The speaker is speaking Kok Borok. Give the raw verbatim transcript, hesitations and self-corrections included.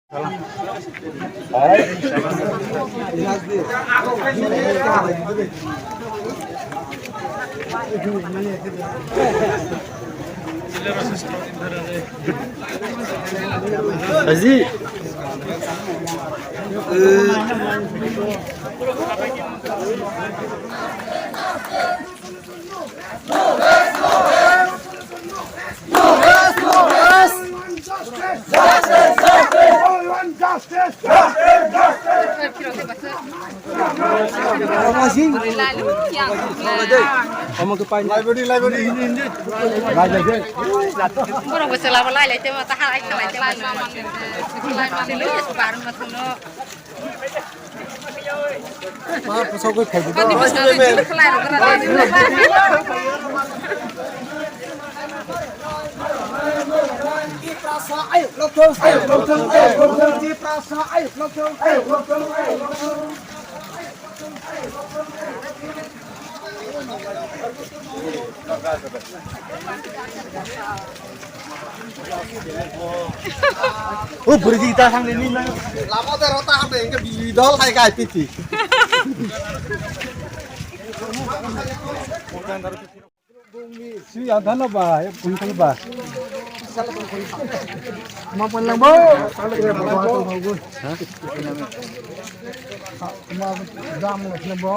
Aji. Library, library, hindi, hindi. Borok bo chwla bo lai lai tei ma ta hai khalai tei ma. Chwla ma tei lo bar ma tei lo. O bwrwi ta thang ni na. Lama de rota ha de ke bi dol hai kai piti. Si adana ba, ya kuntal ba. Ma panlang bo. Ma jam bo.